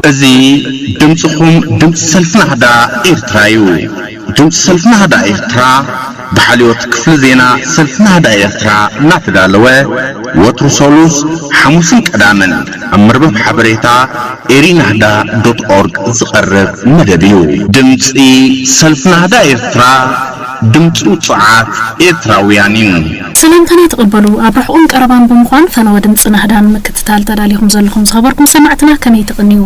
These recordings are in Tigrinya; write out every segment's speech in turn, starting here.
እዚ ድምጽኹም ድምጺ ሰልፊ ናህዳ ኤርትራ እዩ። ድምጺ ሰልፊ ናህዳ ኤርትራ ብሓልዮት ክፍሊ ዜና ሰልፊ ናህዳ ኤርትራ እናተዳለወ ወትሩ ሰሉስ፣ ሓሙስን ቀዳምን ኣብ መርበብ ሓበሬታ ኤሪናህዳ ዶት ኦርግ ዝቐርብ መደብ እዩ። ድምጺ ሰልፊ ናህዳ ኤርትራ፣ ድምጺ ውጹዓት ኤርትራውያን እዩ። ሰላምታና ተቐበሉ። ኣብ ርሑቕን ቀረባን ብምዃን ፈነወ ድምጺ ናህዳን ምክትታል ተዳሊኹም ዘለኹም ዝኸበርኩም ሰማዕትና ከመይ ትቕንዩ?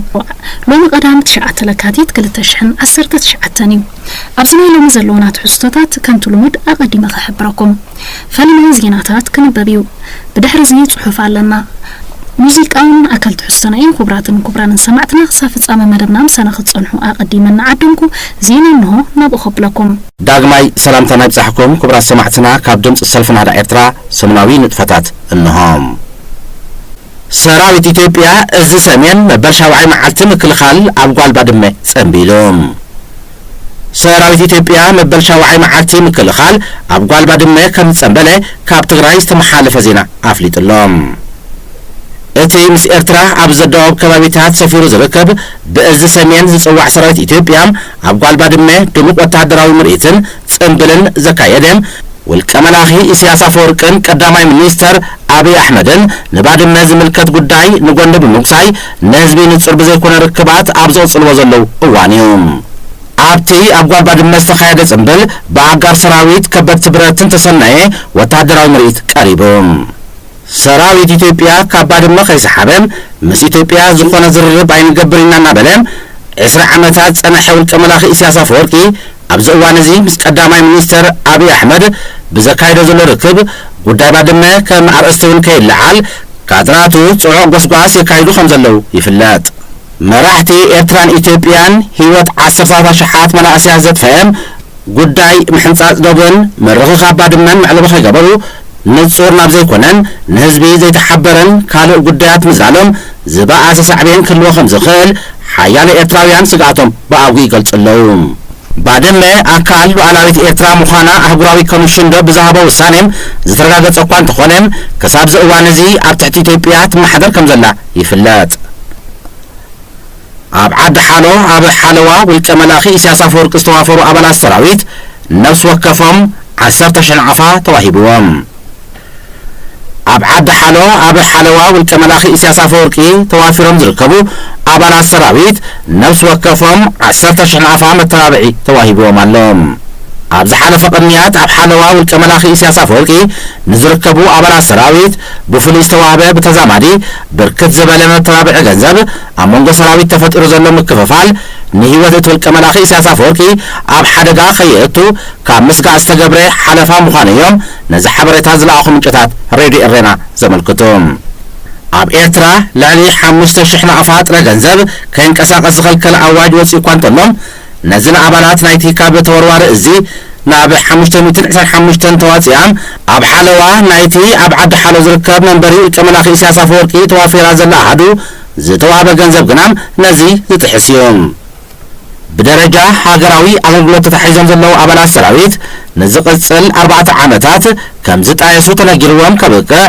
ሎሚ ቀዳም ትሽዓተ ለካቲት ክልተ ሽሕን ዓሰርተ ትሽዓተን እዩ። ኣብዚ ናይ ሎሚ ዘለዉና ትሕዝቶታት ከምቲ ልሙድ ኣቐዲመ ክሕብረኩም። ፈለማ ዜናታት ክንበብ እዩ። ብድሕሪ እዚ ጽሑፍ ኣለና። ሙዚቃውን ኣካል ትሕዝቶና እዩ። ክቡራትን ክቡራንን ሰማዕትና ክሳብ ፍጻመ መደብና ምሳና ክትጸንሑ ኣቐዲመ እናዓደምኩ ዜና እንሆ ናብኡ ከብለኩም። ዳግማይ ሰላምታና ይብጻሕኩም ክቡራት ሰማዕትና ካብ ድምጺ ሰልፊ ናህዳ ኤርትራ ሰሙናዊ ንጥፈታት እንሆ። ሰራዊት ኢትዮጵያ እዚ ሰሜን መበል ሻውዓይ መዓልቲ ምክልኻል ኣብ ጓል ባድመ ጸንቢሉ። ሰራዊት ኢትዮጵያ መበል ሻውዓይ መዓልቲ ምክልኻል ኣብ ጓል ባድመ ከም ዝጸንበለ ካብ ትግራይ ዝተመሓላለፈ ዜና ኣፍሊጡ ኣሎ። እቲ ምስ ኤርትራ ኣብ ዘዳወብ ከባቢታት ሰፊሩ ዝርከብ ብእዚ ሰሜን ዝጽዋዕ ሰራዊት ኢትዮጵያ ኣብ ጓል ባድመ ድሙቕ ወተሃደራዊ ምርኢትን ጽንብልን ዘካየደ ውልቀ መላኺ ኢሳያስ ኣፈወርቅን ቀዳማይ ሚኒስተር ኣብይ ኣሕመድን ንባድመ ዝምልከት ጉዳይ ንጎኒ ብምጉሳይ ንህዝቢ ንጹር ብዘይኮነ ርክባት ኣብ ዘቕጽልዎ ዘለዉ እዋን እዩ። ኣብቲ ኣብ ጓል ባድመ ዝተኻየደ ጽንብል ብኣጋር ሰራዊት ከበድቲ ብረትን ተሰነየ ወተሃደራዊ ምርኢት ቀሪቡ። ሰራዊት ኢትዮጵያ ካብ ባድመ ከይሰሓበ ምስ ኢትዮጵያ ዝኾነ ዝርርብ ኣይንገብር ኢና እናበለ ዕስራ ዓመታት ዝጸንሐ ውልቀ መላኺ ኢሳያስ ኣፈወርቂ ኣብዚ እዋን እዚ ምስ ቀዳማይ ሚኒስተር ኣብይ ኣሕመድ ብዘካይዶ ዘሎ ርክብ ጉዳይ ባድመ ከም ኣርእስቲ እውን ከይለዓል ካድራቱ ጽዑቕ ጎስጓስ የካይዱ ከም ዘለዉ ይፍለጥ። መራሕቲ ኤርትራን ኢትዮጵያን ህይወት ዓሰርታት ኣሽሓት መናእሰያት ዘጥፈአ ጉዳይ ምሕንጻጽ ዶብን ምርኽኻብ ባድመን መዕለቢ ከይገበሩ ንጹር ናብ ዘይኮነን ንህዝቢ ዘይተሓበረን ካልእ ጉዳያት ምዝላሎም ዝበኣሰ ሳዕቤን ክህልዎ ከም ዝኽእል ሓያሎ ኤርትራውያን ስግኣቶም ብኣጉ ይገልጹ ኣለዉ። ባድመ ኣካል ሉዓላዊት ኤርትራ ምዃና ኣህጉራዊ ኮሚሽን ዶብ ብዝሃቦ ውሳኔ ዝተረጋገጸ እኳ እንተኾነ ክሳብ እዚ እዋን እዚ ኣብ ትሕቲ ኢትዮጵያ ትመሓደር ከም ዘላ ይፍለጥ። ኣብ ዓዲ ሓሎ ኣብ ሓለዋ ውልቀ መላኺ ኢሳያስ ኣፈወርቂ ዝተዋፈሩ ኣባላት ሰራዊት ነፍሲ ወከፎም ዓሰርተ ሽሕ ናቕፋ ተዋሂብዎም። ኣብ ዓዲ ሓሎ ኣብ ሓለዋ ውልቀ መላኺ ኢሳያስ ኣፈወርቂ ተዋፊሮም ዝርከቡ ኣባላት ሰራዊት ነፍሲ ወከፎም ዓሰርተ ሽሕ ናቕፋ መተባብዒ ተዋሂብዎም ኣሎ። ኣብ ዝሓለፈ ቅንያት ኣብ ሓለዋ ውልቀ መላኺ ኢሳያስ ኣፈወርቂ ንዝርከቡ ኣባላት ሰራዊት ብፍሉይ ዝተዋህበ ብተዛማዲ ብርክት ዝበለ መተባብዒ ገንዘብ ኣብ መንጎ ሰራዊት ተፈጢሩ ዘሎ ምክፍፋል ንህይወት እቲ ውልቀ መላኺ ኢሳያስ ኣፈወርቂ ኣብ ሓደጋ ከየእቱ ካብ ምስጋእ ዝተገብረ ሓለፋ ምዃኑ እዮም ነዚ ሓበሬታ ዝለኣኹ ምንጭታት ሬድዮ ኤሬና ዘመልክቱ። ኣብ ኤርትራ ልዕሊ ሓሙሽተ ሽሕ ናቕፋ ጥረ ገንዘብ ከይንቀሳቐስ ዝኸልከለ ኣዋጅ ወጺኡ እኳ እንተሎ፣ ነዚ ንኣባላት ናይቲ ካብ ተወርዋሪ እዚ ናብ ሓሙሽተ ሚእትን ዕስራን ሓሙሽተን ተዋጺኣ፣ ኣብ ሓለዋ ናይቲ ኣብ ዓዲ ሓሎ ዝርከብ መንበሪ ውልቀ መላኺ ኢሳያስ ኣፈወርቂ ተዋፊራ ዘላ ኣሃዱ ዝተዋህበ ገንዘብ ግና ነዚ ዝጥሕስ እዩ። ብደረጃ ሃገራዊ ኣገልግሎት ተታሒዞም ዘለዉ ኣባላት ሰራዊት ንዝቕጽል ኣርባዕተ ዓመታት ከም ዝጣየሱ ተነጊርዎም ከብቅዕ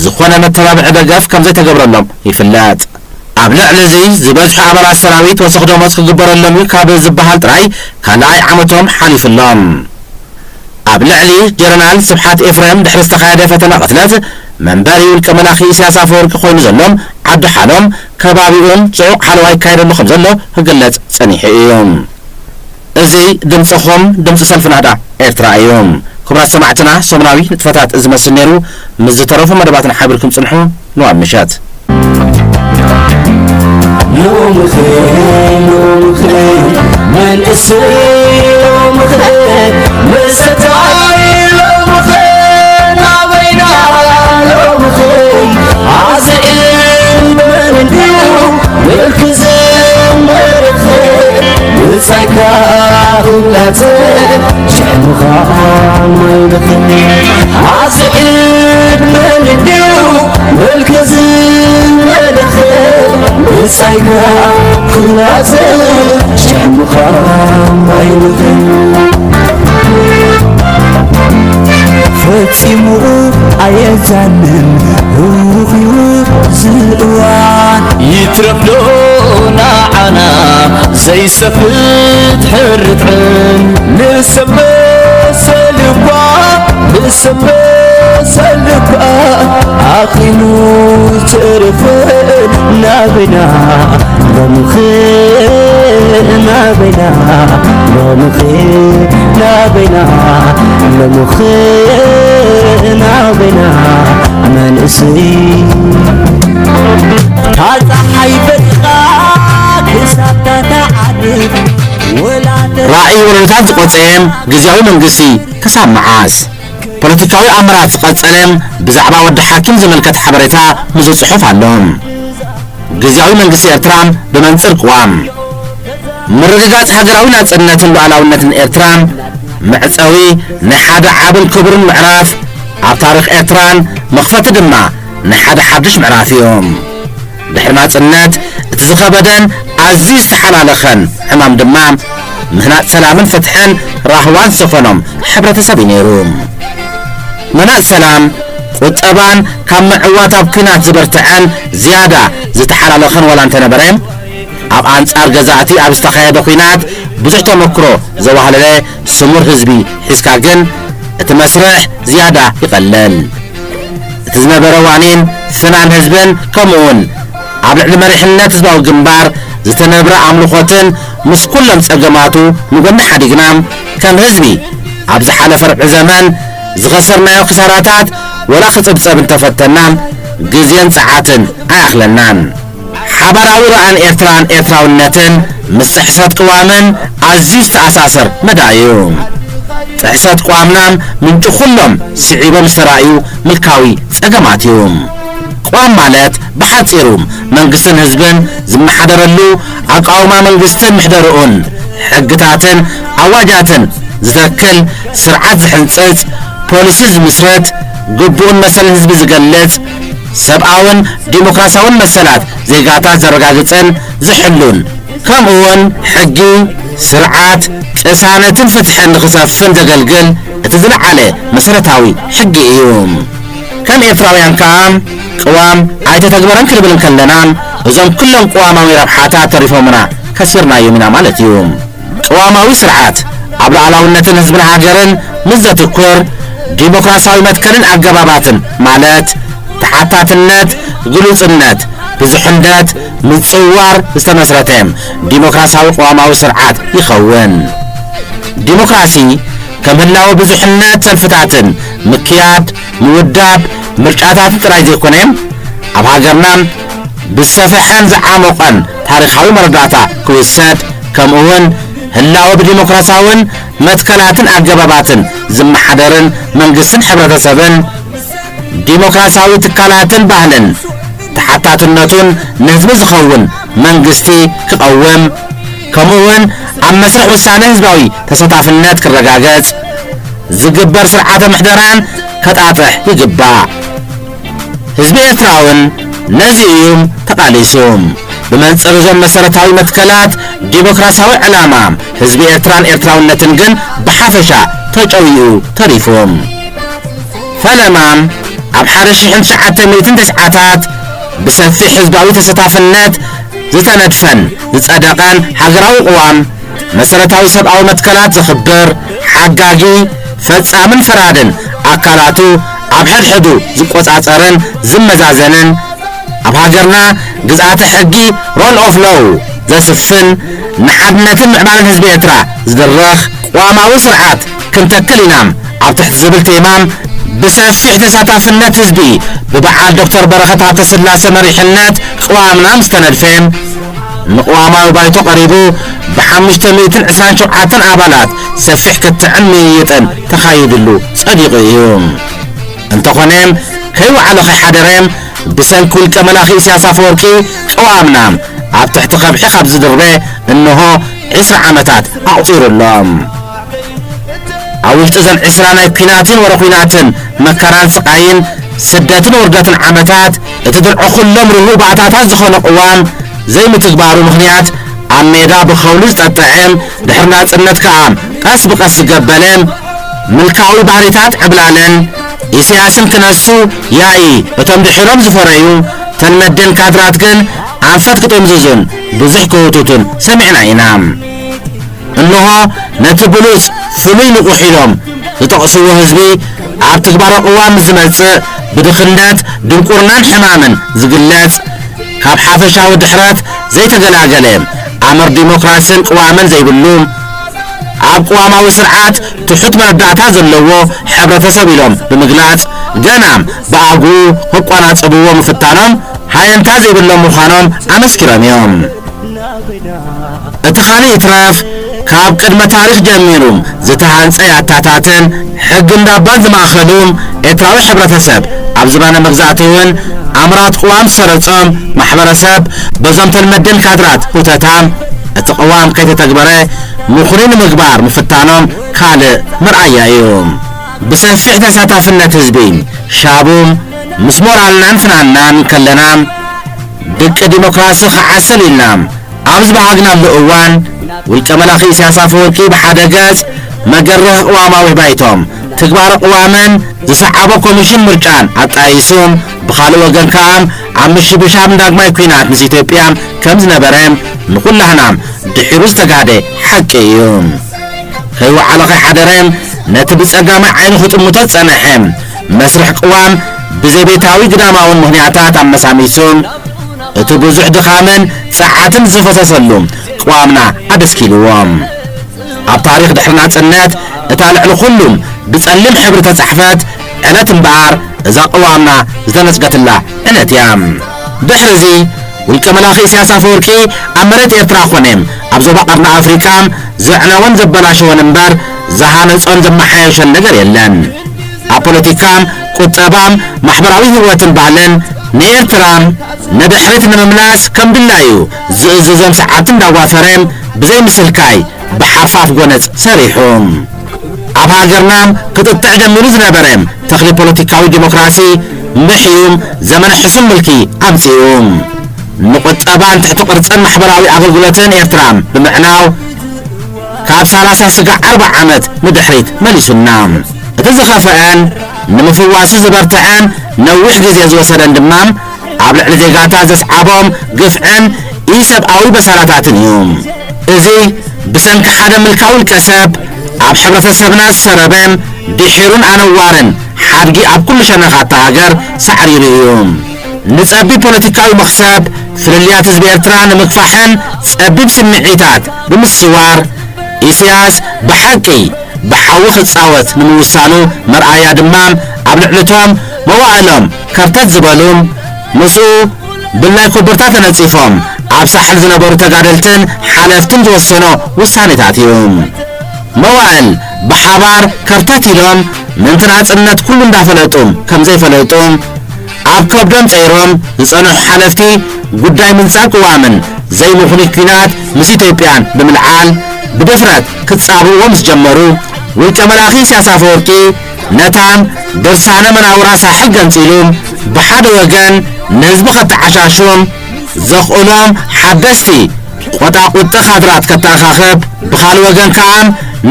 ዝኾነ መተባብዒ ደገፍ ከም ዘይተገብረሎም ይፍለጥ። ኣብ ልዕሊ እዚ ዝበዝሑ ኣባላት ሰራዊት ወሰኽ ደሞዝ ክግበረሎም እዩ ካብ ዝበሃል ጥራይ ካልኣይ ዓመቶም ሓሊፉሎም። ኣብ ልዕሊ ጀነራል ስብሓት ኤፍሬም ድሕሪ ዝተኻየደ ፈተነ ቅትለት መንበሪ ውልቀ መላኺ ኢሳያስ ኣፈወርቂ ኮይኑ ዘሎ ዓዲ ሓሎም ከባቢኡን ጽዑቕ ሓለዋ ይካየደሉ ከም ዘሎ ክግለጽ ጸኒሑ እዩ። እዚ ድምጽኹም ድምጺ ሰልፊ ናህዳ ኤርትራ እዩ። ክቡራት ሰማዕትና፣ ሰሙናዊ ንጥፈታት እዚ መስል ነይሩ። ምስ ዝተረፉ መደባትና ሓቢርኩም ጽንሑ። ንዋብ ምሸት። ሎምኸ ሎምኸ መንእሰይ ሎምኸ መሰታይ ሎምኸ ናበይና ሎምኸ ኣዝዕል በል እንድዩ ምልኪ ዝመረኸ ብጻይካ ኩላተ ሽሕሙኻ ማይ በተኒ ኣዝዕል በል እንድዩ መልከ ዝመለኸ ምሳይካ ኩላተ ሽሕሙኻ ማይ በተኒ ፈጺሙ ኣየዛንን ህውኽ እዩ ዝእዋን ይትረፍዶ ንዓ ዘይሰፍት ሕርጥዕን ንሰመሰል እኳ ንሰመሰል እኳ ኣኺሉ ተረፈ ናበይና ሎምኸ ናበይና ሎምኸ ናበይና ሎምኸ ናበይና መንእሰይ ታፀሓይ በሪቓ ክሳብ ታተዓርብ ወላ ራእይ ወለዶታት ዝቆፀየም ግዝያዊ መንግስቲ ክሳብ መዓስ? ፖለቲካዊ ኣምራት ዝቐጸለ ብዛዕባ ወዲ ሓኪም ዝምልከት ሓበሬታ ምዝጽሑፍ ኣሎ። ግዝያዊ መንግስቲ ኤርትራ ብመንጽር ቅዋም ምርግጋጽ ሃገራዊ ናጽነትን ሉዓላውነትን ኤርትራ መዕጸዊ ናይ ሓደ ዓብን ክቡርን ምዕራፍ ኣብ ታሪኽ ኤርትራን መኽፈቲ ድማ ናይ ሓደ ሓድሽ ምዕራፍ እዩ። ድሕሪ ናጽነት እቲ ዝኸበደን ኣዝዩ ዝተሓላለኸን ዕማም ድማ ምህናጽ ሰላምን ፍትሕን ራህዋን ዝሰፈኖም ሕብረተሰብ እዩ ነይሩ። ምህናጽ ሰላም፣ ቁጠባን ካብ ምዕዋት ኣብ ኲናት ዝበርትዐን ዝያዳ ዝተሓላለኸን ዋላ እንተነበረ፣ ኣብ ኣንጻር ገዛእቲ ኣብ ዝተኻየደ ኲናት ብዙሕ ተመክሮ ዘዋህለለ ስሙር ህዝቢ ሒዝካ ግን እቲ መስርሕ ዝያዳ ይቐልል። እቲ ዝነበረ ዋኒን ፍናን ህዝብን ከምኡውን ኣብ ልዕሊ መሪሕነት ህዝባዊ ግንባር ዝተነብረ ኣምልኾትን ምስ ኩሎም ጸገማቱ ንጎኒ ሓዲግና ከም ህዝቢ ኣብ ዝሓለፈ ርብዒ ዘመን ዝኸሰርናዮ ክሳራታት ወላ ክጽብጸብ እንተፈተና ግዜን ጸዓትን ኣይኣኽለናን። ሓባራዊ ራእን ኤርትራን ኤርትራውነትን ምስ ጥሕሰት ቅዋምን ኣዝዩ ዝተኣሳሰር መዳይ እዩ። ጥሕሰት ቅዋምና ምንጪ ኩሎም ስዒቦም ዝተራእዩ ምልካዊ ጸገማት እዩ። ቅዋም ማለት ብሓጺሩ መንግስትን ህዝብን ዝመሓደረሉ ኣቃውማ መንግስትን ምሕደርኡን ሕግታትን ኣዋጃትን ዝተክል ስርዓት ዝሕንጽጽ ፖሊሲ ዝምስርት ግቡእን መሰልን ህዝቢ ዝገልጽ ሰብኣውን ዲሞክራሲያውን መሰላት ዜጋታት ዘረጋግጽን ዝሕሉን ከምኡውን ሕጊ፣ ስርዓት፣ ቅሳነትን ፍትሕን ንኽሰፍን ዘገልግል እቲ ዝለዓለ መሰረታዊ ሕጊ እዩ። ከም ኤርትራውያን ከኣ ቅዋም ኣይተተግበረን ክንብል እንከለና እዞም ኩሎም ቅዋማዊ ረብሓታት ተሪፎምና ከሲርናዮም ኢና ማለት እዩ። ቅዋማዊ ስርዓት ኣብ ሉዓላውነትን ህዝብን ሃገርን ምስ ዘትኩር ዲሞክራሲያዊ መትከልን ኣገባባትን ማለት ተሓታትነት፣ ግሉጽነት፣ ብዙሕነት፣ ምጽውዋር ዝተመስረተ ዲሞክራሲያዊ ቅዋማዊ ስርዓት ይኸውን። ዲሞክራሲ ከም ህላወ ብዙሕነት ሰልፍታትን ምክያድ ምውዳብ ምርጫታትን ጥራይ ዘይኮነ ኣብ ሃገርና ብዝሰፈሐን ዝዓሞቐን ታሪኻዊ መረዳእታ ክውሰድ ከምኡውን ህላወ ብዲሞክራሲያውን መትከላትን ኣገባባትን ዝመሓደርን መንግስትን ሕብረተሰብን ዲሞክራሲያዊ ትካላትን ባህልን ተሓታትነቱን ንህዝቢ ዝኸውን መንግስቲ ክቐውም ከምኡውን ኣብ መስርሕ ውሳነ ህዝባዊ ተሳታፍነት ክረጋገጽ ዝግበር ስርዓተ ምሕደራን ከጣጥሕ ይግባእ። ህዝቢ ኤርትራ እውን ነዚ እዩ ተቓሊሱ። ብመንጽር እዞም መሰረታዊ መትከላት ዲሞክራሲያዊ ዕላማ ህዝቢ ኤርትራን ኤርትራውነትን ግን ብሓፈሻ ተጨውዩ ተሪፉ። ፈለማ ኣብ ሓደ ሽሕን ትሽዓተ ሚእትን ተስዓታት ብሰፊሕ ህዝባዊ ተሳታፍነት ዝተነድፈን ዝጸደቐን ሃገራዊ ቅዋም መሰረታዊ ሰብኣዊ መትከላት ዘኽብር፣ ሓጋጊ፣ ፈጻምን ፈራድን ኣካላቱ ኣብ ሕድሕዱ ዝቆጻጸርን ዝመዛዘንን፣ ኣብ ሃገርና ግዝኣተ ሕጊ፣ rule of law፣ ዘስፍን፣ ንሓድነትን ምዕባለን ህዝቢ ኤርትራ ዝድርኽ ቅዋማዊ ስርዓት ክንተክል ኢና ኣብ ትሕቲ ዝብል ቴማ ብሰፊሕ ተሳታፍነት ህዝቢ ብበዓል ዶክተር በረኸት ሃብተስላሰ መሪሕነት ቅዋምና ምስ ተነድፈ፣ ንቅዋማዊ ባይቶ ቀሪቡ ብሓሙሽተ ሚእትን ዕስራን ሸውዓተን ኣባላት ሰፊሕ ክትዕን ምይይጥን ተኻይድሉ ጸዲቑ እዩ። እንተኾነ፣ ከይወዓለ ከይሓደረ ብሰንኪ ውልቀ መላኺ ኢሳያስ ኣፈወርቂ ቅዋምና ኣብ ትሕቲ ከብሒ ካብ ዝድርበ እንሆ ዕስራ ዓመታት ኣቑጺሩ ኣሎ። ኣብ ውሽጢ እዘን ዕስራ ናይ ኲናትን ወረ ኲናትን መከራን ስቓይን ስደትን ውርደትን ዓመታት እቲ ድርዒ ኩሎም ርሁእ ባእታታት ዝኾነ ቅዋም ዘይምትግባሩ ምኽንያት ኣብ ሜዳ ብኸውሊ ዝጠጠዐ ድሕሪ ናጽነት ከኣ ቀስ ብቐስ ዝገበለ ምልካዊ ባህሪታት ዕብላለን ኢሳያስን ክነሱ ያኢ እቶም ድሒሮም ዝፈረዩ ተልመዴን ካድራት ግን ኣንፈት ክጥምዝዙን ብዙሕ ክህውትቱን ሰሚዕና ኢና። እንሆ ነቲ ብሉጽ ፍሉይ ንቑሕ ኢሎም ዝጠቕስዎ ህዝቢ ኣብ ትግባረ ቅዋም ዝመጽእ ብድኽነት፣ ድንቁርናን ሕማምን ዝግለጽ ካብ ሓፈሻዊ ድሕረት ዘይተገላገለ ኣምር ዲሞክራስን ቅዋምን ዘይብሉ ኣብ ቅዋማዊ ስርዓት ትሑት መረዳእታ ዘለዎ ሕብረተሰብ ኢሎም ብምግላጽ ገና ብኣግኡ ክቋናጸብዎ ምፍታኖም ሃየንታ ዘይብሎም ምዃኖም ኣመስኪሮም እዮም። እቲ ካልእ ይትረፍ ካብ ቅድመ ታሪኽ ጀሚሩ ዝተሃንጸ ያታታትን ሕጊ እንዳባን ዝማእኸሉ ኤርትራዊ ሕብረተሰብ ኣብ ዝባነ መግዛእቲ እውን ኣምራት ቅዋም ዝሰረጾም ማሕበረሰብ በዞም ተልመድን ካድራት ሁተታ እቲ ቅዋም ከይተተግበረ ምኹኒ ንምግባር ምፍታኖም ካልእ መርኣያ እዩ። ብሰፊሕ ተሳታፍነት ህዝቢ ሻቡ ምስ ሞራልናን ፍናንናን ከለና ድቂ ዲሞክራሲ ክዓስል ኢልና ኣብ ዝበሃግናሉ እዋን ውልቀ መላኺ ኢሳያስ ኣፈወርቂ ብሓደ ገጽ መገርህ ቅዋማዊ ባይቶም ትግባረ ቅዋምን ዝሰዓቦ ኮሚሽን ምርጫን ኣጣይሱ ብኻልእ ወገን ከኣ ኣብ ምሽብሻብ ዳግማይ ኲናት ምስ ኢትዮጵያ ከም ዝነበረ ንኹላህና ድሒሩ ዝተጋህደ ሓቂ እዩ። ከይወዓለ ከይሓደረ ነቲ ብጸጋማይ ዓይኑ ክጥምቶ ዝጸንሐ መስርሕ ቅዋም ብዘቤታዊ ግዳማውን ምኽንያታት ኣመሳሚሱ እቲ ብዙሕ ድኻምን ጸዓትን ዝፈሰሰሉ ቅዋምና ኣደስኪልዎ። ኣብ ታሪኽ ድሕሪ ናጽነት እታ ልዕሊ ኩሉ ብጸሊም ሕብሪ ተጻሕፈት ዕለት እምበኣር እዛ ቅዋምና ዝተነጽገትላ ዕለት እያ። ድሕሪ እዚ ውልቀ መላኺ ኢሳያስ ኣፈወርቂ ኣብ መሬት ኤርትራ ኮነ ኣብ ዞባ ቀርኒ ኣፍሪቃ ዘዕነወን ዘበላሸወን እምበር ዝሃነጾን ዘመሓየሾን ነገር የለን። ኣብ ፖለቲካ፣ ቁጠባ፣ ማሕበራዊ ህይወትን ባህልን ንኤርትራ ንድሕሪት ንምምላስ ከም ድላዩ ዝእዝዞም ሰዓብቲ እንዳዋፈረ ብዘይ ምስልካይ ብሓርፋፍ ጎነጽ ሰሪሑ። ኣብ ሃገርና ክጥጥዕ ጀሚሩ ዝነበረ ተኽሊ ፖለቲካዊ ዲሞክራሲ ምሕዩ ዘመነ ሕሱም ምልኪ ኣምጺኡ። ንቁጠባን ትሕቲ ቅርጽን ማሕበራዊ ኣገልግሎትን ኤርትራ ብምዕናው ካብ ሰላሳ ስጋዕ ኣርብዓ ዓመት ንድሕሪት መሊሱና። እቲ ዝኸፍአን ንምፍዋሱ ዝበርትዐን ነዊሕ ግዜ ዝወሰደን ድማ ኣብ ልዕሊ ዜጋታት ዘስዓቦም ግፍዕን ኢሰብኣዊ በሰላታትን እዩ። እዚ ብሰንኪ ሓደ ምልካዊ ውልቀ ሰብ ኣብ ሕብረተሰብና ዝሰረበ ድሒሩን ኣነዋርን ሓድጊ ኣብ ኩሉ ሸነኻት እታ ሃገር ሳዕሪሩ እዩ። ንጸቢብ ፖለቲካዊ መኽሰብ ፍልልያት ህዝቢ ኤርትራ ንምግፋሕን ጸቢብ ስምዒታት ብምስዋር ኢሳያስ ብሓቂ ብሓዊ ክጻወት ንምውሳኑ መርኣያ ድማ ኣብ ልዕሊ እቶም መዋእሎም ከርተት ዝበሉ ምስኡ ብላይ ኮቦርታ ተነጺፎም ኣብ ሳሕል ዝነበሩ ተጋደልትን ሓለፍትን ዝወሰኖ ውሳኔታት እዩ። መዋእል ብሓባር ከርተት ኢሎም ምእንቲ ናጽነት ኩሉ እንዳፈለጡ ከም ዘይፈለጡ ኣብ ከብዶም ጸይሮም ዝጸንሑ ሓለፍቲ ጉዳይ ምንጻግ ቅዋምን ዘይምኽኑይ ኲናት ምስ ኢትዮጵያን ብምልዓል ብድፍረት ክጻብእዎ ምስ ጀመሩ ውልቀ መላኺ ኢሳያስ ኣፈወርቂ ነታ ድርሳነ መናውራ ሳሕል ገንጺሉ ብሓደ ወገን ንህዝቢ ከተዓሻሹ ዘኽእሎም ሓደስቲ ቆጣቁጢ ካድራት ከተኣኻኽብ፣ ብኻልእ ወገን ከኣ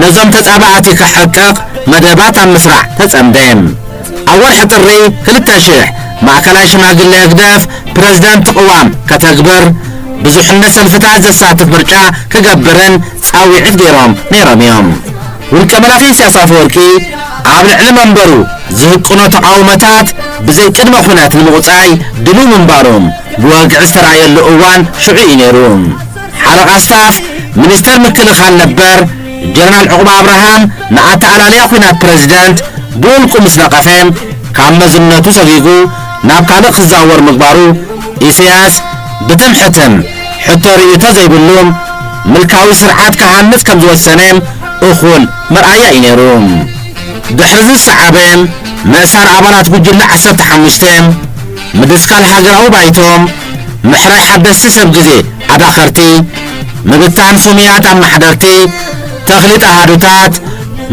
ነዞም ተጻባእቲ ከሕቅቕ መደባት ኣብ ምስራዕ ተጸምደ። ኣብ ወርሒ ጥሪ ክልተ ሽሕ ማእከላይ ሽማግለ ህግደፍ ፕረዚደንት ቅዋም ከተግብር፣ ብዙሕነት ሰልፍታት ዘሳትፍ ምርጫ ክገብርን ጻውዒት ገይሮም ነይሮም እዮም። ውልቀ መላኺ ኢሳያስ ኣፈወርቂ ኣብ ልዕሊ መንበሩ ዝህቅኖ ተቓውሞታት ብዘይ ቅድመ ኩነት ንምቑጻይ ድልው ምንባሩ ብወግዒ ዝተራእየሉ እዋን ሽዑ እዩ ነይሩ። ሓለቓ ስታፍ ሚኒስተር ምክልኻል ነበር ጀነራል ዕቑባ ኣብርሃም ንኣተኣላልያ ኲናት ፕረዚደንት ብውልቁ ምስ ነቐፈ፣ ካብ መዝነቱ ሰጊጉ ናብ ካልእ ክዛወር ምግባሩ፣ ኢሳያስ ብትምሕትን ሕቶ ርእይቶ ዘይብሉ ምልካዊ ስርዓት ክሃንጽ ከም ዝወሰነ እኹል መርኣያ እዩ ነይሩ። ድሕሪ ዝሰዓበ ምእሳር ኣባላት ጉጅለ ዓሰርተ ሓሙሽተ፣ ምድስካል ሃገራዊ ባይቶ፣ ምሕራይ ሓደስቲ ሰብ ግዜ ኣዳኸርቲ፣ ምብታን ስሙያት ኣማሓደርቲ፣ ተኽሊጥ ኣሃዱታት፣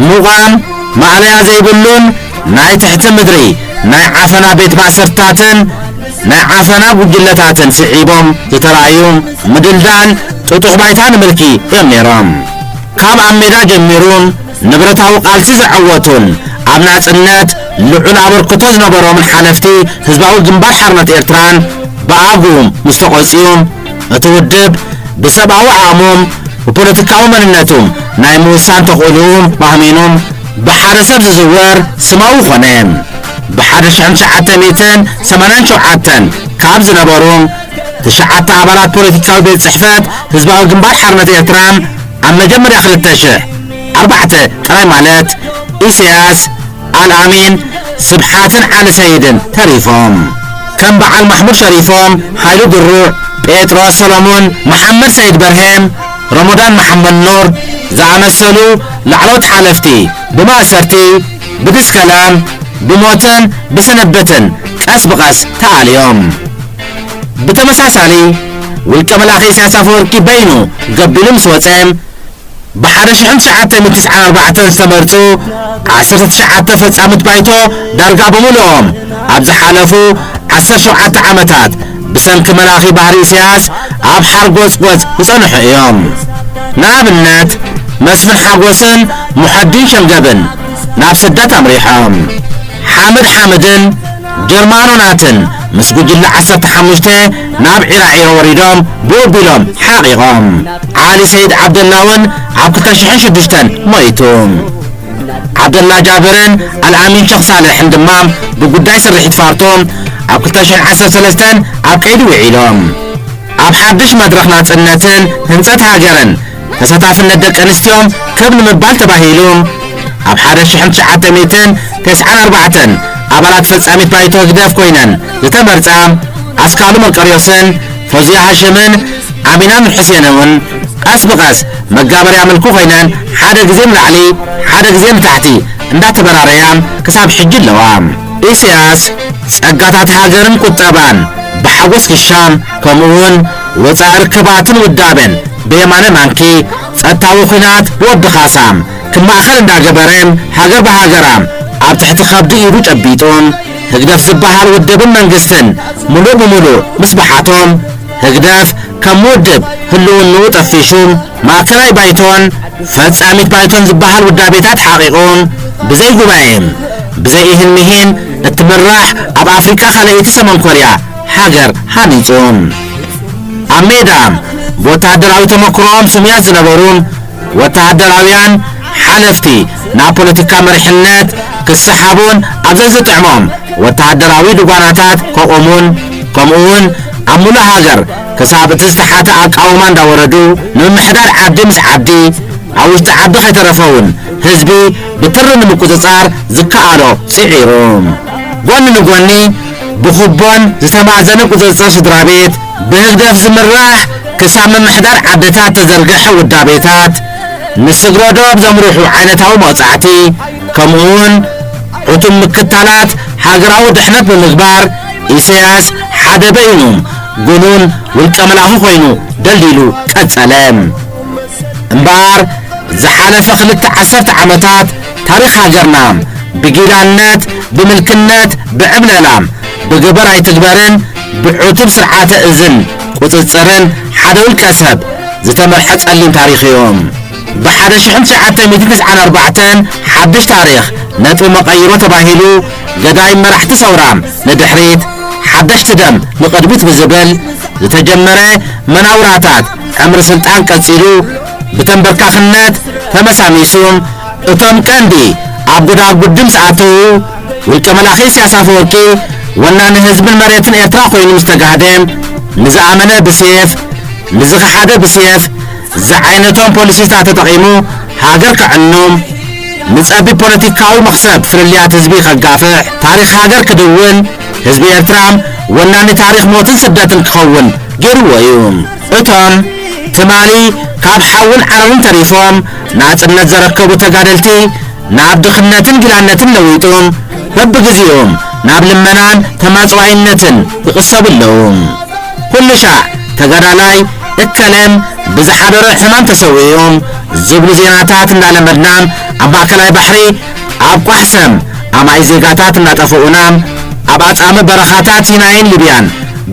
ምቋም ማእለያ ዘይብሉን ናይ ትሕቲ ምድሪ ናይ ዓፈና ቤት ማእሰርትታትን ናይ ዓፈና ጉጅለታትን ስዒቦም ዝተራእዩ ምድልዳል ጥጡሕ ባይታ ንምልኪ እዮም ነይሮም። ካብ ኣብ ሜዳ ጀሚሩ ንብረታዊ ቃልሲ ዘዐወቱን ኣብ ናጽነት ልዑል ኣበርክቶ ዝነበሮምን ሓለፍቲ ህዝባዊ ግንባር ሓርነት ኤርትራን ብኣግኡ ምስ ተቖጽዩ፣ እቲ ውድብ ብሰብኣዊ ዓቕሞም፣ ብፖለቲካዊ መንነቶም ናይ ምውሳን ተኽእሎኦም ማህሚኖም፣ ብሓደ ሰብ ዝዝወር ስማዊ ኾነ። ብ ሓደ ሽሕን ትሽዓተ ሚእትን ሰማንያን ሸውዓተን ካብ ዝነበሩ ትሽዓተ ኣባላት ፖለቲካዊ ቤት ጽሕፈት ህዝባዊ ግንባር ሓርነት ኤርትራ ኣብ መጀመርያ ክልተ ሽሕ ኣርባዕተ ጥራይ ማለት ኢሳያስ፣ ኣልኣሚን፣ ስብሓትን ዓሊ ሰይድን ተሪፎም። ከም በዓል ማሕሙድ ሸሪፎም፣ ሃይሉ ድሩዕ፣ ጴጥሮስ ሰሎሙን፣ መሓመድ ሰይድ በርሄ፣ ረሞዳን መሓመድ ኑር ዝኣመሰሉ ላዕለዎት ሓለፍቲ ብማእሰርቲ፣ ብድስከላም፣ ብሞትን ብስንብትን ቀስ ብቐስ ተኣልዮም። ብተመሳሳሊ፣ ውልቀ መላኺ ኢሳያስ ኣፈወርቂ በይኑ ገቢሉ ምስ ወጸ፣ ብ ሓደ ሽሕን ትሽዓተ ሚእትን ትስዓን ኣርባዕተን ዝተመርጹ ዓሰርተ ትሽዓተ ፈጻሚት ባይቶ ዳርጋ ብምሉኦም ኣብ ዝሓለፉ ዓሰርተ ሸውዓተ ዓመታት ብሰንኪ መላኺ ባህሪ ኢሳያስ ኣብ ሓርጎጽጎጽ ዝጸንሑ እዮም። ንኣብነት፣ መስፍን ሓጎስን ሙሐዲን ሸንገብን ናብ ስደት ኣምሪሖም። ሓምድ ሓምድን ጀርማኖ ናትን ምስ ጉጅለ ዓሰርተ ሓሙሽተ ናብ ዒራዒሮ ወሪዶም ብኡ ኣቢሎም ሓቒቖም። ዓሊ ሰይድ ዓብደላ እውን ኣብ ክልተ ሽሕን ሽዱሽተን ሞይቱ። ዓብደላ ጃብርን ኣልኣሚን ሸኽ ሳልሕን ድማ ብጉዳይ ስርሒት ፋርቶም ኣብ ክልተ ሽሕን ዓሰርተ ሰለስተን ኣብ ቀይዲ ውዒሎም። ኣብ ሓድሽ መድረኽ ናጽነትን ህንጸት ሃገርን ተሳታፍነት ደቂ ኣንስትዮን ከብ ንምባል ተባሂሉ፣ ኣብ ሓደ ሽሕን ትሽዓተ ሚእትን ተስዓን ኣርባዕተን ኣባላት ፈጻሚት ባይቶ ህግደፍ ኮይነን ዝተመርጻ ኣስካሉ መርቀርዮስን ፈውዝያ ሃሽምን ኣሚና ኑርሑሴንን እውን ቀስ ብቐስ መጋበርያ ምልኪ ኮይነን ሓደ ግዜ ንላዕሊ ሓደ ግዜ ንታሕቲ እንዳተበራረያ ክሳብ ሕጂ ኣለዋ። ኢሳያስ ጸጋታት ሃገርን ቁጠባን ብሓጎስ ክሻም፣ ከምኡውን ወጻኢ ርክባትን ውዳበን ብየማነ ማንኪ፣ ጸጥታዊ ኲናት ብወዲ ካሳ ክም ማእከል እንዳገበረ፣ ሃገር ብሃገራ ኣብ ትሕቲ ከብዲ ኢዱ ጨቢጡ፣ ህግደፍ ዝበሃል ውድብን መንግስትን ምሉእ ብምሉእ ምስ በሓቶም፣ ህግደፍ ከም ውድብ ህልውንኡ ጠፊሹ፣ ማእከላይ ባይቶን ፈጻሚት ባይቶን ዝበሃል ውዳቤታት ሓቒቑ፣ ብዘይ ጉባኤ፣ ብዘይ ኢህን ምሂን እትምራሕ ኣብ ኣፍሪቃ ካልኣይቲ ሰሜን ኮርያ ሃገር ሃኒጹ። ኣብ ሜዳ ብወተሃደራዊ ተመክሮኦም ስሙያት ዝነበሩ ወተሃደራውያን ሓለፍቲ ናብ ፖለቲካ መሪሕነት ክሰሓቡን ኣብ ዘዝጥዕሞም ወተሃደራዊ ድጓናታት ከቑሙን፣ ከምኡውን ኣብ ሙሉእ ሃገር ክሳብ እቲ ዝተሓተ ኣቃውማ እንዳወረዱ ንምምሕዳር ዓዲ ምስ ዓዲ ኣብ ውሽጢ ዓዲ ከይተረፈ እውን ህዝቢ ብትሪ ንምቁጽጻር ዝከኣሎ ጽዒሩ። ጎኒ ንጎኒ ብኩቦን ዝተማእዘነ ቁጽጽር ስድራ ቤት ብህግደፍ ዝምራሕ ክሳብ ምምሕዳር ዓድታት ተዘርግሐ ውዳቤታት ንስግረ ዶብ ዘምርሑ ዓይነታዊ መቕጻዕቲ ከምኡውን ዕቱብ ምክታላት ሃገራዊ ድሕነት ብምግባር ኢሳያስ ሓደ በይኑ ግኑን ውልቀ መላኺ ኮይኑ ደልዲሉ ቀጸለ። እምበኣር ዝሓለፈ ክልተ ዓሰርተ ዓመታት ታሪኽ ሃገርና ብጊላነት፣ ብምልክነት፣ ብዕብለላ፣ ብግበር ኣይትግበርን ብዕቱብ ስርዓተ እዝን ቁጽጽርን ሓደ ውልቀ ሰብ ዝተመርሐ ጸሊም ታሪኽ እዩ። ብ ሓደ ሽሕን ትሽዓተ ሚእትን ተስዓን ኣርባዕተን ሓድሽ ታሪኽ ነጥቢ መቐይሮ ተባሂሉ ገዳይም መራሕቲ ሰውራ ንድሕሪት ሓደሽቲ ደም ንቕድሚት ብዝብል ዝተጀመረ መናውራታት ዕምሪ ስልጣን ቀጺሉ ብተንበርካኽነት ተመሳሚሱ እቶም ቀንዲ ኣብ ጉዳጉድ ምስ ኣተዉ ውልቀ መላኺ ኢሳያስ ኣፈወርቂ ወናኒ ህዝብን መሬትን ኤርትራ ኮይኑ ምስ ተጋህደ ንዝኣመነ ብሴፍ ንዝኸሓደ ብሴፍ ዝዓይነቶም ፖሊሲታት ተጠቒሙ ሃገር ከዕኑ ንጸቢብ ፖለቲካዊ መኽሰብ ፍልልያት ህዝቢ ከጋፍሕ ታሪኽ ሃገር ክድውን ህዝቢ ኤርትራ ወናኒ ታሪኽ ሞትን ስደትን ክኸውን ገይርዎ እዩ። እቶም ትማሊ ካብ ሓውን ዓረርን ተሪፎም ናጽነት ዘረከቡ ተጋደልቲ ናብ ድኽነትን ጊላነትን ለዊጦም በብግዜኦም ናብ ልመናን ተማጽዋይነትን ይቕሰቡ ኣለዉ። ኩሉ ሻዕ ተጋዳላይ እከለም ብዝሓደሮ ሕማም ተሰዊኦም ዝብሉ ዜናታት እንዳለመድና ኣብ ማእከላይ ባሕሪ ኣብ ቋሕሰም ኣማይ ዜጋታት እንዳጠፍኡና ኣብ ኣጻሚ በረኻታት ሲናይን ሊብያን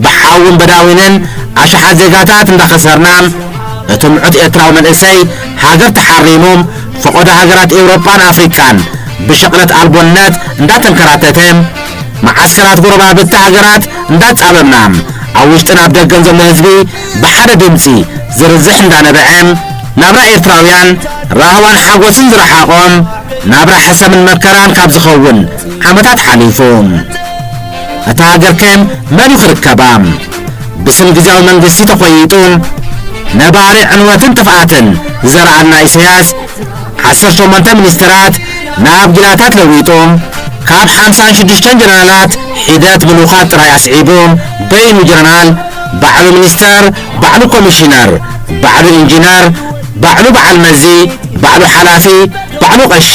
ብሓውን በዳዊንን ኣሽሓት ዜጋታት እንዳኸሰርና እቲ ምዑት ኤርትራዊ መንእሰይ ሃገር ተሓሪሙ ፈቐዶ ሃገራት ኤውሮጳን ኣፍሪቃን ብሸቕለት ኣልቦነት እንዳተንከራተተ መዓስከራት ጎረባብቲ ሃገራት እንዳጻበብና ኣብ ውሽጥን ኣብ ደገን ዘሎ ህዝቢ ብሓደ ድምፂ ዝርዝሕ እንዳነበዐ፣ ናብራ ኤርትራውያን ራህዋን ሓጎስን ዝረሓቖም፣ ናብራ ሕሰምን መከራን ካብ ዝኸውን ዓመታት ሓሊፉ። እታ ሃገር ከ መን እዩ ክርከባ? ብስም ግዝያዊ መንግስቲ ተኾይጡ ነባሪ ዕንወትን ጥፍኣትን ዝዘርኣልና ኢሳያስ፣ ዓሰርተ ሸሞንተ ሚኒስትራት ናብ ጊላታት ለዊጡ፣ ካብ ሓምሳን ሽዱሽተን ጀነራላት ሒደት ብልኡኻት ጥራይ ኣስዒቡ፣ በይኑ ጀነራል፣ ባዕሉ ሚኒስተር፣ ባዕሉ ኮሚሽነር፣ ባዕሉ ኢንጂነር፣ ባዕሉ በዓል መዚ፣ ባዕሉ ሓላፊ፣ ባዕሉ ቀሺ፣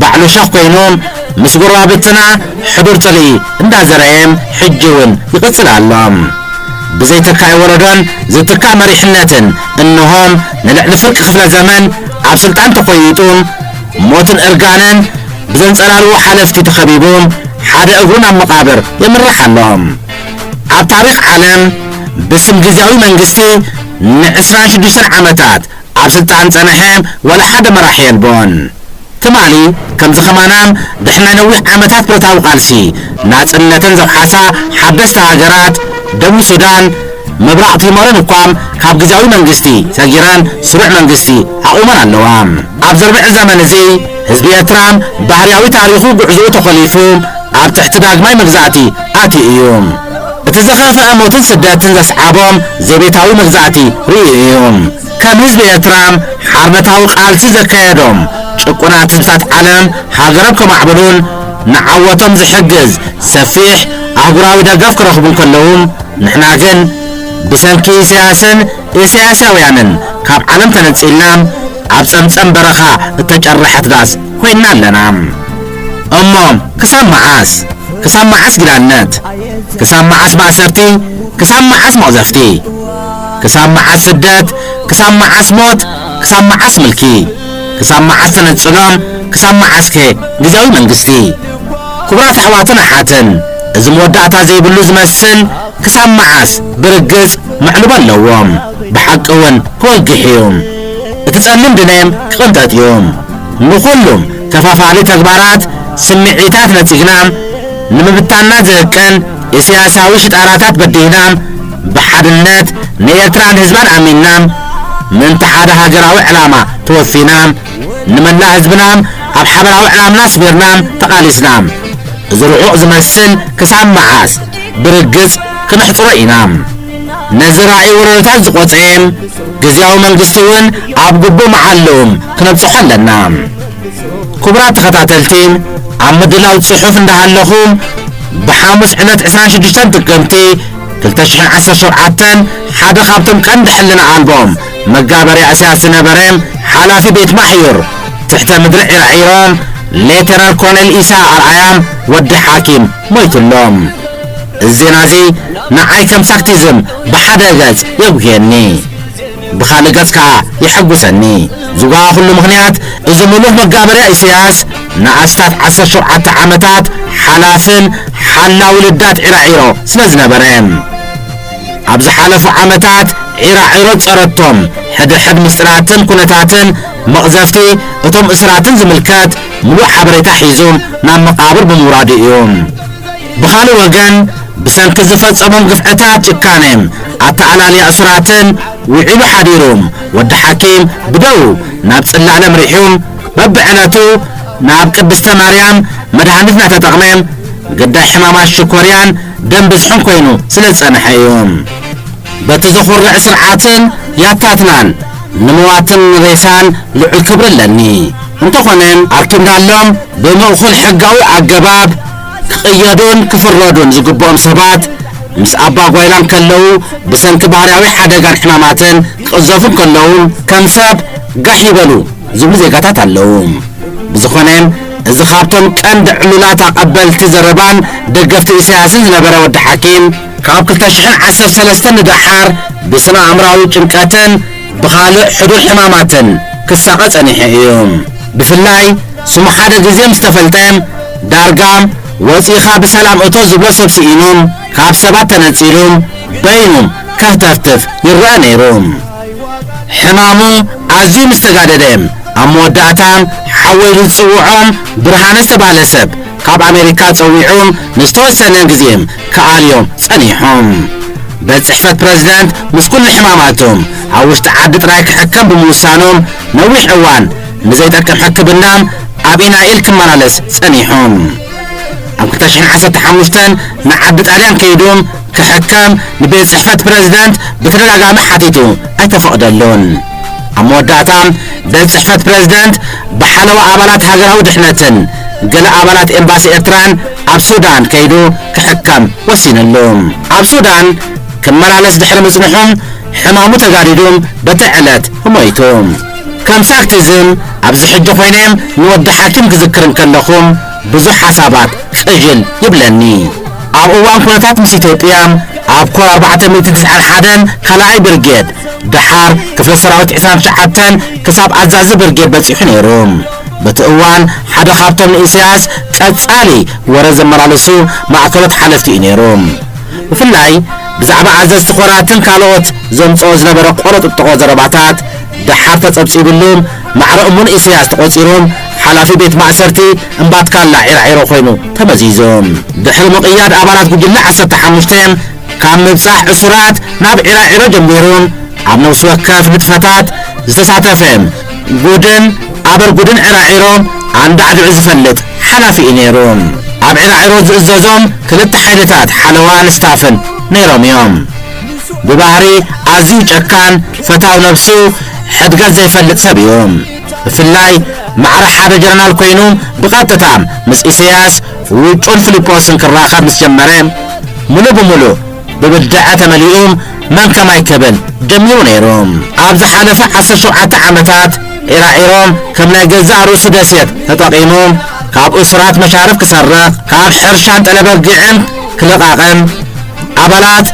ባዕሉ ሸኽ ኮይኑ ምስ ጎረባብትና ሕዱር ጽልኢ እንዳዘረየ ሕጂ እውን ይቕጽል ኣሎ። ብዘይተካኢ ወለዶን ዝትካእ መሪሕነትን እንሆም ንልዕሊ ፍርቂ ክፍለ ዘመን ኣብ ስልጣን ተኾይጡ፣ ሞትን እርጋንን ብዘንጸላልዎ ሓለፍቲ ተኸቢቡ ሓደ እግሩ ናብ መቓብር የምርሕ ኣሎ። ኣብ ታሪኽ ዓለም ብስም ግዝያዊ መንግስቲ ንዕስራን ሽዱሽተን ዓመታት ኣብ ስልጣን ጸንሐ ወላ ሓደ መራሒ የልቦን። ትማሊ ከምዚ ከማናም ድሕሪ ናይ ነዊሕ ዓመታት ብረታዊ ቃልሲ ናጽነተን ዘውሓሳ ሓደስቲ ሃገራት ደቡብ ሱዳን፣ ምብራቕ ቲሞርን እኳም ካብ ግዝያዊ መንግስቲ ሰጊረን ስሩዕ መንግስቲ ኣቑመን ኣለዋ። ኣብዚ ርብዒ ዘመን እዚ ህዝቢ ኤርትራ ባህርያዊ ታሪኹ ጉዕዞኡ ተኾሊፉ ኣብ ትሕቲ ዳግማይ መግዛእቲ ኣትዩ እዩ። እቲ ዝኸፍአ ሞትን ስደትን ዘስዓቦም ዘቤታዊ መግዛእቲ ርእዩ እዩ። ከም ህዝቢ ኤርትራ ሓርነታዊ ቃልሲ ዘካየዶም ጭቁናት ህዝብታት ዓለም ሃገሮም ከማዕብሉን ንዓወቶም ዝሕግዝ ሰፊሕ ኣህጉራዊ ደገፍ ክረኽቡ እንከለዉ፣ ንሕና ግን ብሰንኪ ኢሳያስን ኢሳያሳውያንን ካብ ዓለም ተነጺልና ኣብ ጸምጸም በረኻ እተጨርሐት ዳስ ኮይንና ኣለና። እሞ ክሳብ መዓስ? ክሳብ መዓስ ጊላነት? ክሳብ መዓስ ማእሰርቲ? ክሳብ መዓስ መቕዘፍቲ? ክሳብ መዓስ ስደት? ክሳብ መዓስ ሞት? ክሳብ መዓስ ምልኪ? ክሳብ መዓስ ተነጽሎም? ክሳብ መዓስከ ግዝያዊ መንግስቲ? ክቡራት ኣሕዋትን ኣሓትን፣ እዚ መወዳእታ ዘይብሉ ዝመስል ክሳብ መዓስ ብርግጽ መዕልቦ ኣለዎም? ብሓቂ እውን ክወግሕ እዩ። እቲ ጸሊም ድነ ክቕንጠጥ እዩ። ንኹሉም ከፋፋሊ ተግባራት ስምዒታት ነጺግና፣ ንምብታንና ዝህቅን ኢሳያሳዊ ሽጣራታት በዲህና፣ ብሓድነት ንኤርትራን ህዝባን ኣሚንና፣ ምእንቲ ሓደ ሃገራዊ ዕላማ ተወፊና፣ ንመላእ ህዝብና ኣብ ሓበራዊ ዕላምና ኣስሚርና ተቓሊስና፣ እዚ ርሑቕ ዝመስል ክሳብ መዓስ ብርግጽ ክነሕጽሮ ኢና? ነዚ ራእይ ወለዶታት ዝቖጸየ ግዝያዊ መንግስቲ እውን ኣብ ግቡእ መዓልኡ ክነብጽሖ ኣለና። ክቡራት ተኸታተልቲ፣ ኣብ ምድላው ጽሑፍ እንዳሃለኹ፣ ብሓሙስ ዕለት ዕስራን ሽዱሽተን ጥቅምቲ ክልተ ሽሕን ዓሰርተ ሸውዓተን ሓደ ካብቶም ቀንዲ ሕልና ኣልቦ መጋበርያ ኢሳያስ ዝነበረ ሓላፊ ቤት ማሕዩር ትሕተ ምድሪ ዒራዒሮ ሌተናል ኮሎኔል ኢሳ ኣርኣያ ወዲ ሓኪም ሞይቱ ኣሎ። እዚ ዜና እዚ ንዓይ ከም ሳክቲዝም ብሓደ ገጽ የጉህየኒ፣ ብኻልእ ገጽ ከኣ የሐጉሰኒ። ዝጓሃኹሉ ምኽንያት እዚ ምሉእ መጋበርያ ኢሳያስ ንኣስታት ዓሰርተ ሸውዓተ ዓመታት ሓላፍን ሓላዊ ልዳት ዒራዒሮ ስለ ዝነበረ። ኣብ ዝሓለፉ ዓመታት ዒራዒሮ ዝጸረቶም ሕድሕድ ምስጢራትን ኩነታትን መቕዘፍቲ እቶም እሱራትን ዝምልከት ምሉእ ሓበሬታ ሒዙ ናብ መቓብር ብምውራዱ እዩ። ብኻልእ ወገን፣ ብሰንኪ ዝፈጸሞም ግፍዕታት ጭካነ ኣተኣላልያ እሱራትን ውዒሉ ሓዲሩ ወዲ ሓኪም ብደው ናብ ጽላለ ኣምሪሑ በብዕለቱ ናብ ቅድስተ ማርያም መድሃኒት እናተጠቕመ ግዳይ ሕማማት ሽኮርያን ደም ብዝሕን ኮይኑ ስለ ዝጸንሐ እዩ። በቲ ዘኹርዕ ስርዓትን ያታትናን ንመዋትን ሬሳን ልዑል ክብሪ ኣለኒ። እንተኾነ ኣርኪብናሎም ብምእኹል ሕጋዊ ኣገባብ ክቕየዱን ክፍረዱን ዝግብኦም ሰባት ምስ ኣባ ጓይላ እንከለዉ ብሰንኪ ባህርያዊ ሓደጋን ሕማማትን ክቕዘፉ እንከለዉ ከም ሰብ ጋሕ ይበሉ ዝብሉ ዜጋታት ኣለዉ። ብዝኾነ እዚ ካብቶም ቀንዲ ዕሉላት ኣቐበልቲ ዘረባን ደገፍቲ ኢሳያስን ዝነበረ ወዲ ሓኪም ካብ ክልተ ሽሕን ዓሰርተ ሰለስተን ንደሓር ብስነ ኣእምራዊ ጭንቀትን ብኻልእ ሕዱር ሕማማትን ክሳቐ ጸኒሑ እዩ። ብፍላይ ስሙ ሓደ ግዜ ምስ ተፈልጠ ዳርጋ ወጺእኻ ብሰላም እቶ ዝብሎ ሰብ ስኢኑ ካብ ሰባት ተነጺሉ በይኑ ከህተፍትፍ ይረአ ነይሩ። ሕማሙ ኣዝዩ ምስ ተጋደደ ኣብ መወዳእታ ሓወይ ዝጽውዖ ብርሃነ ዝተባህለ ሰብ ካብ ኣሜሪካ ጸዊዑ ንዝተወሰነ ግዜ ክኣልዮ ጸኒሑ። ቤት ጽሕፈት ፕረዚደንት ምስ ኩሉ ሕማማቱ ኣብ ውሽጢ ዓዲ ጥራይ ክሕከም ብምውሳኑ፣ ነዊሕ እዋን ንዘይጠቅም ሕክምና ኣብ ኢናይል ክመላለስ ጸኒሑ። ኣብ ክልተ ሽሕን ዓሰርተ ሓሙሽተን ንዓዲ ጣልያን ከይዱ ክሕከም ንቤት ጽሕፈት ፕረዚደንት ብተደጋጋሚ ሓቲቱ ኣይተፈቕደሉን። ኣብ መወዳእታ ቤት ጽሕፈት ፕረዚደንት ብሓለዋ ኣባላት ሃገራዊ ድሕነትን ገለ ኣባላት ኤምባሲ ኤርትራን ኣብ ሱዳን ከይዱ ክሕከም ወሲንሉ። ኣብ ሱዳን ክመላለስ ድሕሪ ምጽንሑ ሕማሙ ተጋዲዱ በቲ ዕለት ሞይቱ። ከም ሳክቲዝም ኣብዚ ሕጂ ኮይነ ንወዲ ሓኪም ክዝክር እንከለኹ ብዙሕ ሓሳባት ቅዥል ይብለኒ። ኣብ እዋን ኩነታት ምስ ኢትዮጵያ ኣብ ኮር ኣርባዕተ ሚእቲ ትስዓን ሓደን ካልኣይ ብርጌድ፣ ደሓር ክፍለ ሰራዊት ዕስራን ትሽዓተን ክሳብ ኣዛዚ ብርጌድ በጺሑ ነይሩ። በቲ እዋን ሓደ ካብቶም ንኢሳያስ ቀጻሊ ወረ ዘመላለሱ ማእከሎት ሓለፍቲ እዩ ነይሩ። ብፍላይ ብዛዕባ ኣዘዝቲ ኮራትን ካልኦት ዘምጽኦ ዝነበረ ቆረጥጥቆ ዘረባታት ደሓር ተጸብጺብሉ፣ ማዕረ እሙን ኢሳያስ ተቖጺሩ፣ ሓላፊ ቤት ማእሰርቲ እምባትካላ ዒራዒሮ ኮይኑ ተመዚዙ። ድሕሪ ምቕያድ ኣባላት ጉጅለ ዓሰርተ ሓሙሽተ ካብ ምብጻሕ እሱራት ናብ ዒራዒሮ ጀሚሩ፣ ኣብ ነፍሲ ወከፍ ንጥፈታት ዝተሳተፈ ጉድን ኣበር ጉድን ዒራዒሮ ኣንዳዕዲዑ ዝፈልጥ ሓላፊ እዩ ነይሩ። ኣብ ዒራዒሮ ዝእዘዞም ክልተ ሓይልታት ሓለዋን ስታፍን ነይሮም እዮም። ብባህሪ ኣዝዩ ጨካን፣ ፈታው ነብሱ፣ ሕድገት ዘይፈልጥ ሰብ እዩ። ብፍላይ ማዕረ ሓደ ጀነራል ኮይኑ ብቐጥታ ምስ ኢሳያስ፣ ውጩን ፊሊጶስን ክራኸብ ምስ ጀመረ፣ ሙሉ ብሙሉ ብብድዐ ተመሊኡ መን ከማይ ክብል ጀሚሩ ነይሩ። ኣብ ዝሓለፈ ዓሰርተ ሸውዓተ ዓመታት ዒራዒሮ ከም ናይ ገዛእ ርእሱ ደሴት ተጠቒሙ ካብ እሱራት መሻርፍ ክሰርቕ፣ ካብ ሕርሻን ጠለበጊዕን ክለቓቕም፣ ኣባላት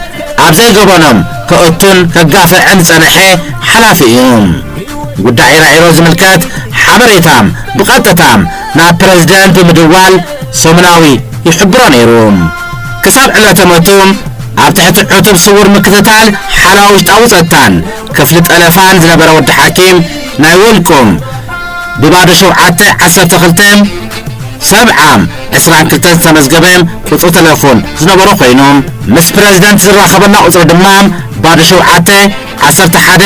ኣብ ዘይገበኖም ከእቱን ከጋፍዕን ዝጸንሐ ሓላፊ እዩ። ጉዳይ ዒራዒሮ ዝምልከት ሓበሬታ ብቐጥታ ናብ ፕረዚደንት ብምድዋል ሰሙናዊ ይሕብሮ ነይሩ። ክሳብ ዕለተ ሞቱ ኣብ ትሕቲ ዕቱብ ስዉር ምክትታል ሓለዋ ውሽጣዊ ጸጥታን ክፍሊ ጠለፋን ዝነበረ ወዲ ሓኪም ናይ ወልኩም ብባዶ ሸውዓተ ዓሰርተ ክልተ ሰብዓ ዕስራን ክልተን ዝተመዝገበ ቁጽሪ ተሌፎን ዝነበሮ ኮይኑ፣ ምስ ፕረዚደንት ዝራኸበላ ቁጽሪ ድማ ባዶ ሸውዓተ ዓሰርተ ሓደ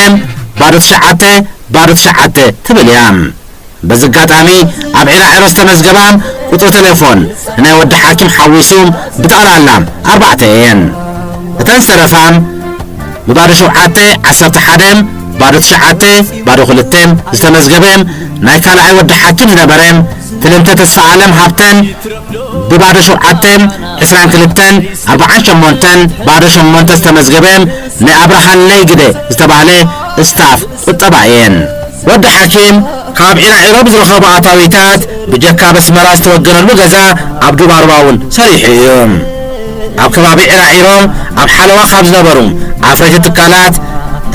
ባዶ ትሽዓተ ባዶ ትሽዓተ ትብል እያ። በዚ ኣጋጣሚ ኣብ ዒራዒሮ ዝተመዝገባ ቁጽሪ ተሌፎን ንናይ ወዲ ሓኪም ሓዊሱ ብጠቕላላ ኣርባዕተ እየን። እተን ዝተረፋ ብባዶ ሸውዓተ ዓሰርተ ሓደ ባዶ ትሽዓተ ባዶ ክልተ ዝተመዝገበ ናይ ካልኣይ ወዲ ሓኪም ዝነበረ ክልተ ተስፋ ኣለም ሃብተን ብባዶ ሸውዓተ ዕስራን ክልተን ኣርባዓን ሸሞንተን ባዶ ሸሞንተ ዝተመዝገበ ናይ ኣብርሃለይ ግደ ዝተባህለ ስታፍ ቁጠባ እየን። ወዲ ሓኪም ካብ ዒራዒሮ ብዝረኸቦ ኣታዊታት ብጀካ በስመራ ዝተወገነሉ ገዛ ኣብ ዱባርባ እውን ሰሪሑ እዩ። ኣብ ከባቢ ዒራዒሮ ኣብ ሓለዋ ካብ ዝነበሩ ኣፍረይቲ ትካላት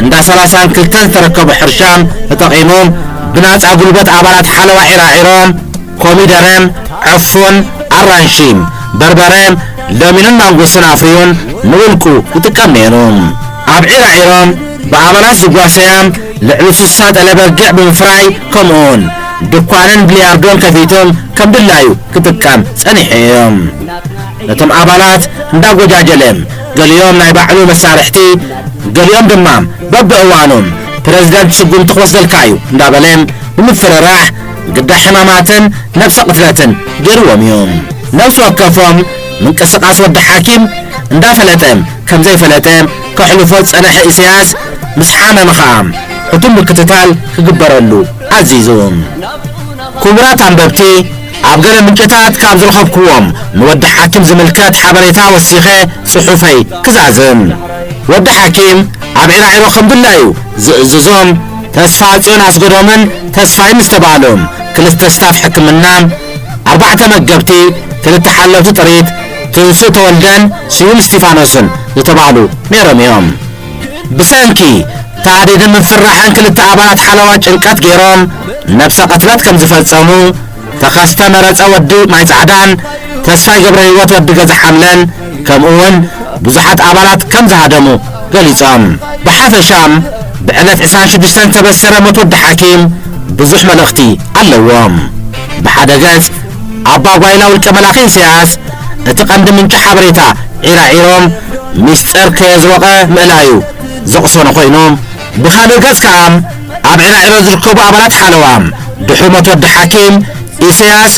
እንዳ ሰላሳን ክልተን ዝተረከቡ ሕርሻ ተጠቒሙ ብናጻ ጉልበት ኣባላት ሓለዋ ዒራዒሮ ኮሚደረ፣ ዕፉን፣ ኣራንሺ፣ በርበረ፣ ለሚንን ማንጎስን ኣፍርዩን ንውልቁ ይጥቀም ነይሩ። ኣብ ዒራዒሮ ብኣባላት ዝጓሰያ ልዕሊ ስሳ ጠለበጊዕ ብምፍራይ ከምኡውን ድኳንን ብልያርዶን ከፊቱ ከም ድላዩ ክጥቀም ጸኒሑ እዩ። ነቶም ኣባላት እንዳጎጃጀለ ገሊኦም ናይ ባዕሉ መሳርሕቲ ገሊኦም ድማ በብእዋኑ ፕረዚደንት ስጉምቲ ክወስደልካ እዩ እንዳበለ ብምፍርራሕ ግዳ ሕማማትን ነብሰ ቅትለትን ገይርዎም እዩ። ነብሲ ወከፎም ምንቅስቃስ ወዲ ሓኪም እንዳፈለጠ ከም ዘይፈለጠ ከሕልፎ ዝጸነሐ ኢሳያስ ምስ ሓመመ ኸኣ ሕቱም ምክትታል ክግበረሉ ኣዚዙ። ክቡራት ኣንበብቲ፣ ኣብ ገለ ምንጭታት ካብ ዝረኸብክዎም ንወዲ ሓኪም ዝምልከት ሓበሬታ ወሲኸ ጽሑፈይ ክዛዝም። ወዲ ሓኪም ኣብ ዒራዒሮ ከም ድላዩ ዝእዝዞም ተስፋ ጽዮን ኣስገዶምን ተስፋይን ዝተባህሉ ክልተ ስታፍ ሕክምና፣ ኣርባዕተ መገብቲ፣ ክልተ ሓለውቲ ጥሪት፣ ትንሱ ተወልደን ስዩም እስቲፋኖስን ዝተባህሉ ነይሮም እዮም። ብሰንኪ ታህዲድን ምፍርራሕን ክልተ ኣባላት ሓለዋ ጭንቀት ገይሮም ነብሰ ቅትለት ከም ዝፈጸሙ፣ ተኸስተ መረጸ ወዲ ማይ ጻዕዳን ተስፋይ ገብረ ህይወት ወዲ ገዛ ሓምለን ከምኡ እውን ብዙሓት ኣባላት ከም ዝሃደሙ ገሊጾም። ብሓፈሻ ብዕለት ዕስራን ሽዱሽተን ዝተበሰረ ሞት ወዲ ሓኪም ብዙሕ መልእኽቲ ኣለዎ። ብሓደ ገጽ ኣባ ጓይላ ውልቀ መላኺ ኢሳያስ እቲ ቀንዲ ምንጪ ሓበሬታ ዒራዒሮም ሚስጥር ከየዝወቐ ምእላዩ ዘቕሰኖ ኮይኑ፣ ብኻልእ ገጽ ከኣ ኣብ ዒራዒሮ ዝርከቡ ኣባላት ሓለዋ ድሕሪ ሞት ወዲ ሓኪም ኢሳያስ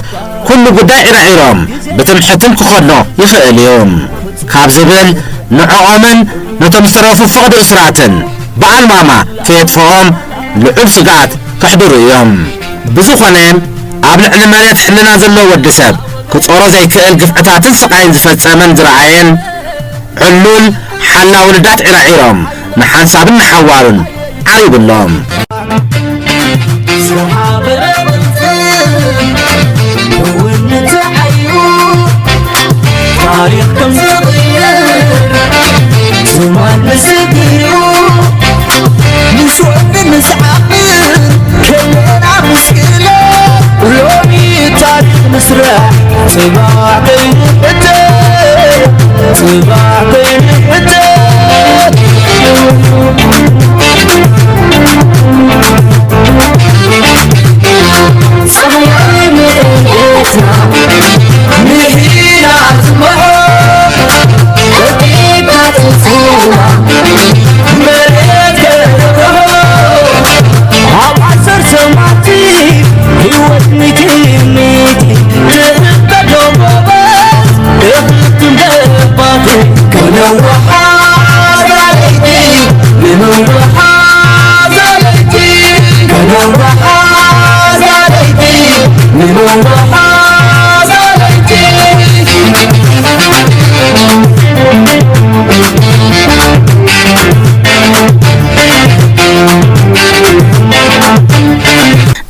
ኩሉ ጉዳይ ዒራዒሮም ብትምሕትን ክኸድኖ ይኽእል እዩ ካብ ዝብል ንዕኦምን ነቶም ዝተረፉ ፍቕዲ እሱራትን ብኣልማማ ከየጥፍኦም ልዑል ስግኣት ከሕድሩ እዮም። ብዝኾነ ኣብ ልዕሊ መሬት ሕልና ዘለዎ ወዲ ሰብ ክጾሮ ዘይክእል ግፍዕታትን ስቓይን ዝፈጸመን ዝረኣየን ዕሉል ሓላው ልዳት ዒራዒሮም ንሓንሳብን ንሓዋሩን ዓሪቡሎም። ታሪኽ ከም ዝቕየር ዘማን ምስክር እዩ። ንስዑብ ምስዓብ ከለና ምስክር ሎሚ ታሪኽ ምስራሕ ጽባሕ ከይንሕተ ጽባሕ ከይንሕተ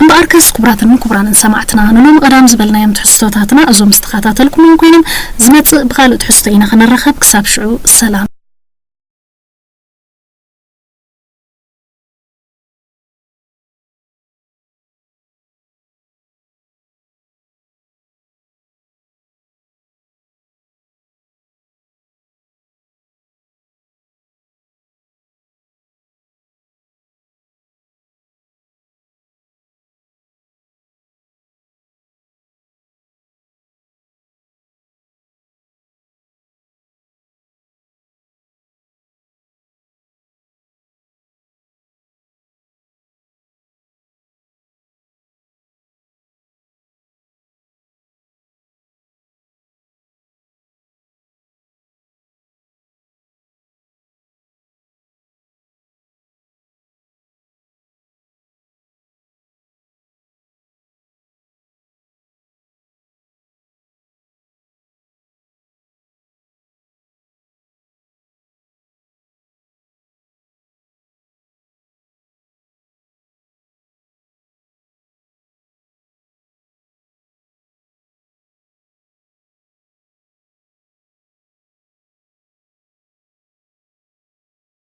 እምበኣርከስ ክቡራትን ክቡራንን ሰማዕትና፣ ንሎም ቀዳም ዝበልናዮም ትሕዝቶታትና እዞም ዝተኸታተልኩምዎም ኮይኖም፣ ዝመጽእ ብኻልእ ትሕዝቶ ኢና ክንራኸብ። ክሳብ ሽዑ ሰላም።